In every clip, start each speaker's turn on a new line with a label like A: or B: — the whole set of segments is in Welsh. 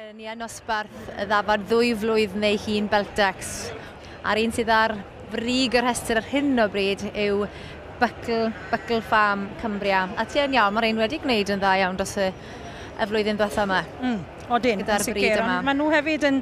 A: Ni yn nosbarth y ddafad 2 flwydd neu hun Beltex. A'r un sydd ar frig y rhestr ar hyn o bryd yw Buckle Farm Cumbria. A ti yn iawn, mae'r un wedi gwneud yn dda iawn dros y flwyddyn ddiwetha yma.
B: Odyn,
A: gyda'r
B: yn
A: bryd
B: sicr.
A: yma.
B: Ond maen nhw hefyd yn,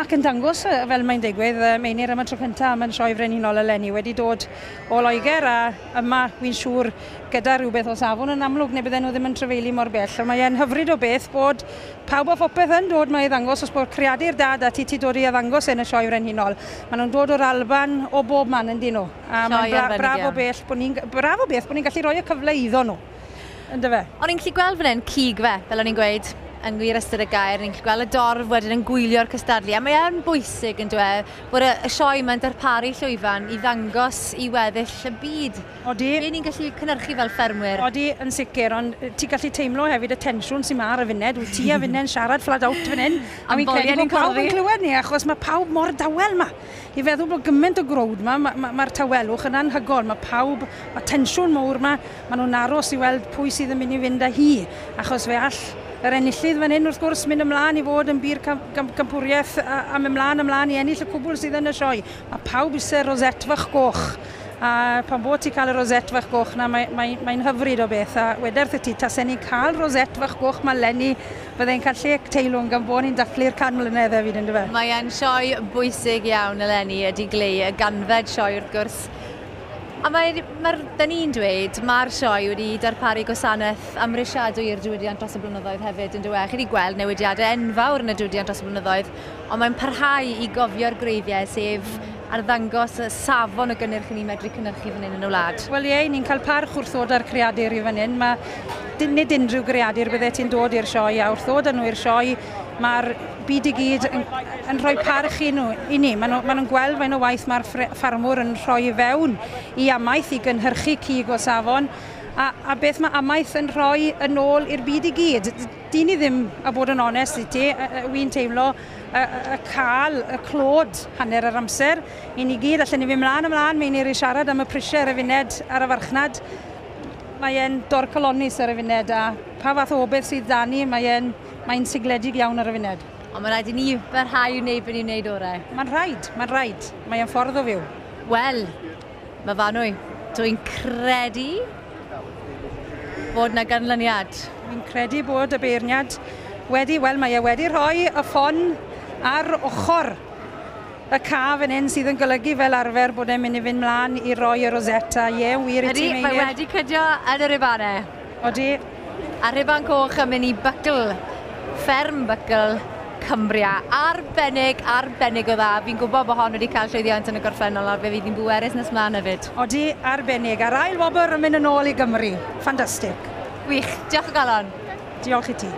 B: ac yn dangos fel mae'n digwydd, Meinir am y tro cyntaf am yn Sioe Frenhinol eleni wedi dod o Loegr, a yma wy'n siŵr gyda rhywbeth o safon yn amlwg, neu bydden nhw ddim yn trafeili mor bell. Ond mae e'n hyfryd o beth bod pawb a phopeth yn dod 'ma i ddangos, os bod creadur da 'da ti, ti dod i arddangos yn y Sioe Frenhinol. Maen nhw'n dod o'r Alban, o bob man yn dyn nhw. A
A: Sioe
B: mae'n
A: arbennig
B: braf o
A: iawn.
B: bell bod ni'n, braf o beth bod ni'n gallu rhoi y cyfle iddo nhw. Yndyfe?
A: O'n i'n gallu gweld fan hyn cig fe, fel o'n i'n gweud, yn gwir ystyr y gair, ni'n gallu gweld y dorf wedyn yn gwylio'r cystadlu, a mae yn bwysig yn dweud bod y sioe yma'n darparu llwyfan i ddangos i weddill y byd.
B: Odi.
A: Be ni'n gallu cynhyrchu fel ffermwyr.
B: Odi, yn sicr, ond ti'n gallu teimlo hefyd y tensiwn sy'n ma ar y funud. Wyt ti a finne'n siarad flat out fan hyn, a
A: Am
B: fi'n credu
A: boliau ni'n
B: bod pawb yn
A: corddi.
B: clywed ni, achos mae pawb mor dawel ma. I feddwl bod gymaint o growd ma, mae'r tawelwch yn anhygoel. Mae pawb, mae tensiwn mowr ma, maen nhw'n aros i weld pwy sydd yn mynd i fynd â hi, achos fe all yr enillydd fan hyn wrth gwrs mynd ymlaen i fod yn bir campwriaeth a mynd ymlaen i ennill y cwbl sydd yn y sioe. Mae pawb eisiau rosette fach goch. A pan bod ti'n cael y rosette fach goch na, mae'n hyfryd o beth. A wederth i ti, tasen ni'n cael rosette fach goch ma leni, byddai'n cael lle teilwng gan bod ni'n dathlu'r 100 mlynedd hefyd, yndyfe?
A: Mae e'n sioe bwysig iawn eleni, ydy Gleu, y 100fed sioe wrth gwrs. A da ni'n dweud, mae'r sioe wedi darparu gwasanaeth amhrisiadwy i'r diwydiant dros y blynyddoedd hefyd, yn dyw e? Chi wedi gweld newidiadau enfawr yn y diwydiant dros y blynyddoedd, ond mae'n parhau i gofio'r gwreiddiau, sef arddangos y safon o gynnyrch i ni'n medru cynhyrchu fan hyn yn y wlad.
B: Wel ie, ni'n cael parch wrth ddod â'r creadur i fan hyn. Nid unrhyw greadur bydde ti'n dod i'r sioe, a wrth ddod â nhw i'r sioe, mae'r byd i gyd yn rhoi parch i nhw, i ni. Maen nhw'n gweld faint o waith mae'r ffarmwr yn rhoi i fewn i amaeth i gynhyrchu cig o safon, a beth mae amaeth yn rhoi yn ôl i'r byd i gyd. Dyn ni ddim, a bod yn onest i ti, wy'n teimlo y cael y clod hanner yr amser. I ni gyd, allan ni fynd mlaen ymlaen, mae'n i siarad am y prisiau ar y funud ar y farchnad. Mae e'n dorcalonnus ar y funud, a pa fath o beth sydd 'da ni, mae'n sigledig iawn ar y funud.
A: Ond mae'n rhaid i ni barhau i wneud beth ni'n wneud orau.
B: Mae'n rhaid, mae'n rhaid. Mae e'n ffordd o fyw.
A: Wel, Myfanwy, dwi'n credu bod na ganlyniad.
B: Fi'n credu bod y beirniad wedi, wel, mae e wedi rhoi y ffon ar ochr y ca fan hyn, sydd yn golygu fel arfer bod e'n mynd i fynd mlaen i roi y rosetta. Ie, wir i ti,
A: Ydy, mae
B: Meinir.
A: wedi cydio yn y rhubanau.
B: Odi.
A: A rhuban coch yn mynd i Buckle, fferm Buckle, Cumbria. Arbennig, arbennig o dda. Fi'n gwybod bod hon wedi cael llwyddiant yn y gorffennol, a fe fydd hi'n bwerus nes mlaen hefyd.
B: Odi, arbennig. A'r ail wobr yn mynd yn ôl i Gymru. Ffantastig.
A: Gwych. Diolch o galon.
B: Diolch i ti.